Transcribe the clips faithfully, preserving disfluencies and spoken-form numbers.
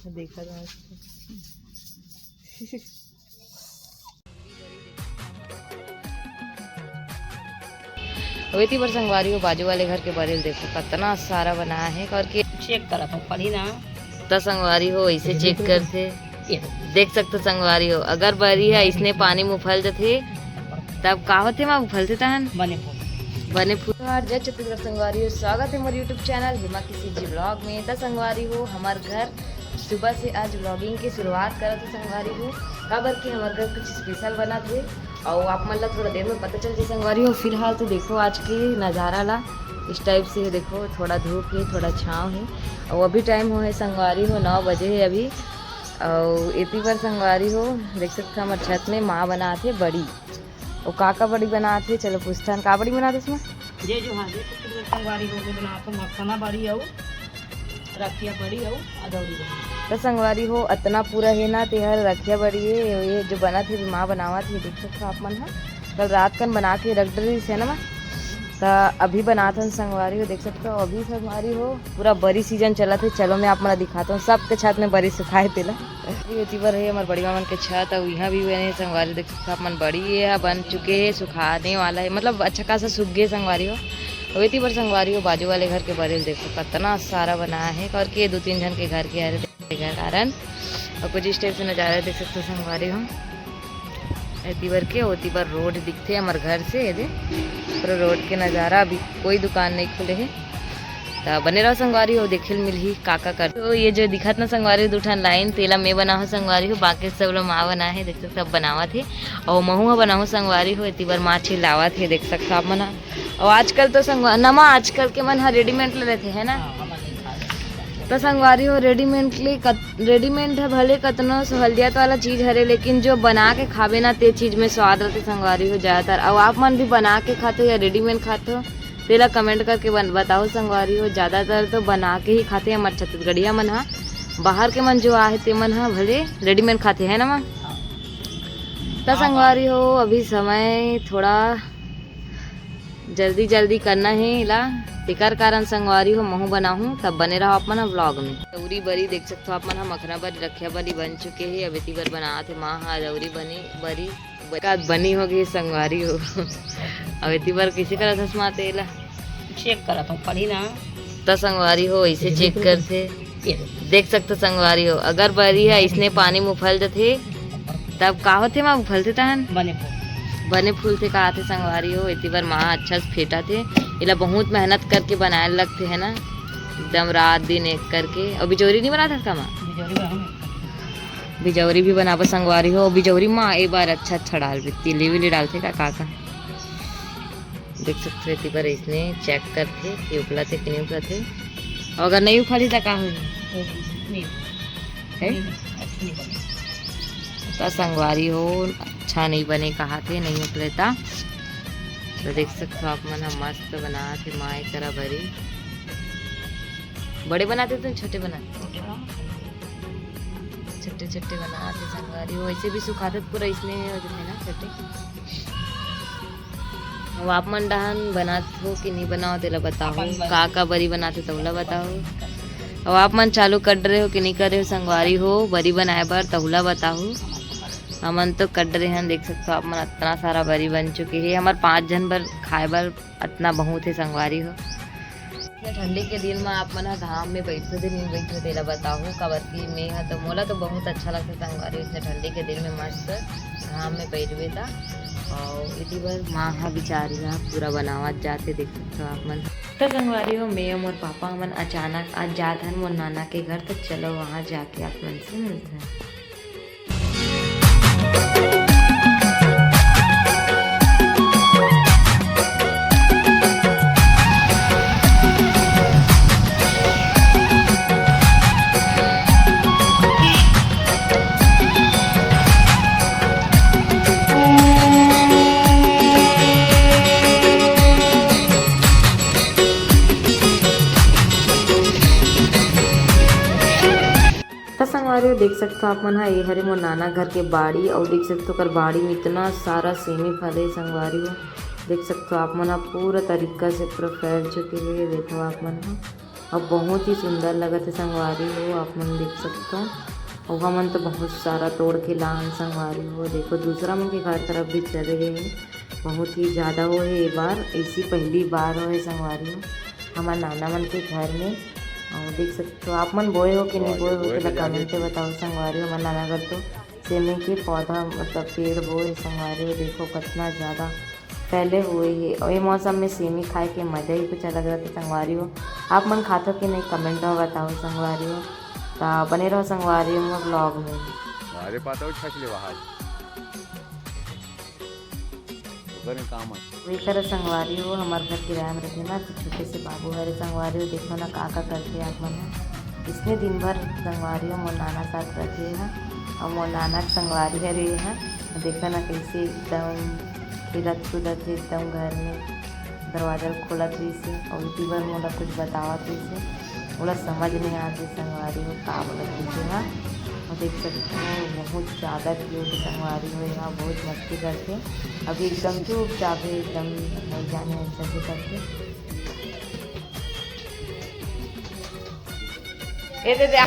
देखा जाए तो। अउ एती बर संगवारी हो, बाजू वाले घर के बरेल देखो, कतना सारा बनाए हे करके। चेक करत हूँ, पढ़ी ना। त संगवारी हो, ऐसे चेक करथे। ये। देख सकथो संगवारी हो, अगर बरी ह इसने पानी में उफल जथे, तब का होथे, माँ उफलथे तहन? बने फूल। बने फूल। और जय छत्तीसगढ़ संगवारी हो, स्वागत है मोर YouTube चैनल हेमा की सीजी ब्लॉग में। त संगवारी हो, हमार घर सुबह से आज व्लॉगिंग की शुरुआत करत है संगवारी हो, काबर कि हमार घर कुछ स्पेशल बनत हे। अउ आप मन ला थोड़ा देर में पता चल जाए संगवारी हो। फिलहाल तो देखो आज के नज़ारा ला, इस टाइप से हे, देखो थोड़ा धूप हे, थोड़ा छाँव हे। अउ अभी टाइम हो हे संगवारी हो, नौ बजे हे अभी। अउ एती बर संगवारी हो, देख सकथो हमर छत में माँ बनात हे बड़ी। अउ का का बड़ी बनात हे, चलो पूछथन, का बड़ी बनात हे इसमें? जय जोहार, जय छत्तीसगढ़ संगवारी हो, बनात हो मखाना बड़ी अउ रखिया बड़ी अउ अदौरी बड़ी। त संगवारी हो, अतना पूरा हे ना, तेहर रखिया बड़ी हे, ये जो बनत हे, माँ बनावत हे, देख सकथो आप मन ह। कल रात कन बना के रख डरिस हे ना माँ, त अभी बनात हन संगवारी हो, देख सकथो। अभी संगवारी हो, पूरा बरी सीजन चलत हे। चलो मैं आप मन ला दिखात हूँ, सबके छत में बरी सुखाए तेला। ये एती बर हे हमर बड़ी माँ मन के छत, अउ इहाँ भी बने हे संगवारी, देख सकथो आप मन, बड़ी ये ह बन चुके हे, सुखाने वाला हे, मतलब अच्छा खासा सूख गे संगवारी हो। अउ एती बर संगवारी हो, बाजू वाले घर के बरेल देखो, कतना सारा बनाए हे, करके दो तीन झन के घर के हरे, तेकर कारण। अउ कुछ इस टाइप से नज़ारा देख सकथो संगवारी हो। एती बर के ओती बर रोड दिखथे हमर घर से, ये दे पूरा रोड के नज़ारा। अभी कोई दुकान नहीं खुले हे, त बने रहो संगवारी हो, देखे ल मिलही का का कर। तो ये जो दिखत ना संगवारी हो, दू ठन लाइन, तेला मैं बना हो संगवारी हो, बाकी सब ला माँ बना हे। देख सकथो सब बनावत हे, अउ महू ह बनाहूँ संगवारी हो, एती बर माँ चिल्लावत हे, देख सकथो आप मन ह। अउ आजकल तो संगवा-, नमा आजकल के मन ह रेडीमेड ले लेथे, है ना? हाँ, हमन नहीं खाए। त संगवारी हो, रेडीमेड ले कत-, रेडीमेड ह भले कतनो सहूलियत वाला चीज हरे, लेकिन जो बना के खाबे ना, ते चीज में स्वाद रथे संगवारी हो ज्यादातर। अउ आप मन भी बना के खाथो या रेडीमेड खाथो, तेला कमेंट करके बन-, बताओ संगवारी हो। ज्यादातर तो बना के ही खाथे हमर छत्तीसगढ़िया मन ह। बाहर के मन जो आहे, ते मन ह भले रेडीमेड खाथे, है ना माँ? त संगवारी हो, अभी समय थोड़ा जल्दी जल्दी करना हे एला, तेकर कारण संगवारी हो महू बनाहूँ, तब बने रहो आप मन ह व्लॉग में। अदौरी बरी देख सकथो आप मन ह, मखाना बरी, रखिया बरी बन चुके हे। अब एती बर बनात हे माँ ह अदौरी बनी बरी, का बनी हो गई संगवारी हो। अब एती बर कइसे करत हस माँ तेला? चेक करत हूँ, पढ़ी ना। त संगवारी हो, ऐसे चेक करथे। ये। देख सकथो संगवारी हो, अगर बरी ह इसने पानी में उफल जथे, तब का होथे माँ, उफलथे तहन? बने फूल। बने फूलथे का आथे संगवारी हो, एती बर माँ अच्छा से फेंटथे। एला बहुत मेहनत करके बनाए लगथे, है ना, एकदम रात दिन एक करके। अउ बिजौरी नहीं बनात हस का माँ? बिजौरी बनाऊँ। बिजौरी भी बनाबो संगवारी हो। बिजौरी माँ ए बार अच्छा अच्छा डालबे, तिली विली डालथे का, का, का? देख सकथो, एती बर अइसने चेक करथे कि उफलथे कि नहीं उफलथे। अउ अगर नहीं उफलही, त का होही? नहीं। है? नहीं, अच्छा नहीं बने। त संगवारी हो, अच्छा नहीं बने कहाथे, नहीं उफले त। त देख सकथो आप मन ह, मस्त बनात हे माँ ए करा बरी। बड़े बनाथे त छोटे बनाथे? छोटे बनाथे। छोटे छोटे बनात हे संगवारी हो, वैसे भी सुखाथे त पूरा इसने हो जाथे ना छोटे। अब आप मन डहन बनात हो कि नहीं बनाओ, तेला बताओ। अपन बना- का का बरी बनात हो, तहुला बताओ। अब आप मन चालू कर रहे हो कि नहीं कर रहे हो संगवारी हो, बरी बनाए बर, तहुला बताओ। हमन तो कर रहे हन, देख सकथो आप मन, अतना सारा बरी बन चुके हे। हमर पाँच झन बर खाए बर अतना बहुत हे संगवारी हो। इतने ठंडी के दिन में आप मन ह घाम में बैठो दे नहीं बैठो, तेला बताओ, काबर कि मैं ह तो, मोला तो बहुत अच्छा लगथे संगवारी, इतने ठंडी के दिन में मस्त घाम में बैठबे त। अउ एती बर माँ ह बिचारी ह पूरा बनावत जाथे, देख सकथो आप मन। त संगवारी हो, मैं अउ मोर पापा हमन अचानक आज जात हन मोर नाना के घर, त चलो वहाँ जाके आप मन से मिलथन। त संगवारी हो, देख सकथो आप मन ह, ये हरे मोर नाना घर के बाड़ी, अउ देख सकथो ओकर बाड़ी में इतना सारा सेमी फले हे संगवारी हो। देख सकथो आप मन ह, पूरा तरीका से पूरा फैल चुके हे, देखो आप मन ह। अब बहुत ही सुंदर लगत हे संगवारी हो, आप मन देख सकथो। अउ हमन तो बहुत सारा तोड़ के लान संगवारी हो। देखो, दूसरा मन के घर तरफ भी चले गए हे। बहुत ही ज्यादा होए हे ये बार, ऐसी पहली बार होए संगवारी हो हमर नाना मन के घर में। अउ देख सकथो, आप मन बोए हो कि नहीं बोए हो, तेला कमेंट में बताओ संगवारी हो। हमर नाना घर तो सेमी के पौधा, मतलब पेड़ बोए संगवारी हो। देखो, कितना ज्यादा फैले हुए हे। अउ ये मौसम में सेमी खाए के मजा ही कुछ अलग रहता संगवारी हो। आप मन खाथो कि नहीं, कमेंट में बताओ संगवारी हो। त बने रहो संगवारी हो मोर ब्लॉग में। अरे पाता छाछ ले वहाज। ओकर काम है। वही तरह संगवारी हो, हमार घर किराया में रखे ना, तो छोटे से बाबू हरे संगवारी हो, देखो ना का का करथे आप मन ह। इसने दिन भर संगवारी हो मोर नाना साथ रखे हे, अउ मोर नाना के संगवारी हरे हे। देखो ना कैसे एकदम खेलत कूदत हे एकदम घर में, दरवाजा ल खोलत रहिस हे, अउ इति बर मोला कुछ बतावत रहिस हे। ओला समझ नहीं आत हे संगवारी हो का बोलत रहिस हे। अउ देख सकते हो बहुत ज्यादा क्यूट संगवारी हो, यहाँ बहुत मस्ती करथे। अभी एकदम चुपचाप हे, एकदम नहीं जाने ऐसा भी करके। ए दे दे।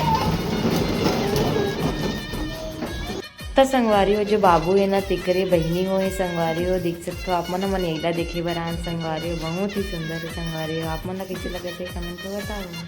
त संगवारी हो, जो बाबू हे ना, तेकरे बहिनी हो हे संगवारी हो। देख सकथो आप मन, हमन एला देखे बर आन संगवारी हो। बहुत ही सुंदर हे संगवारी हो। आप मन ला कैसे लगत हे, कमेंट में बताओ।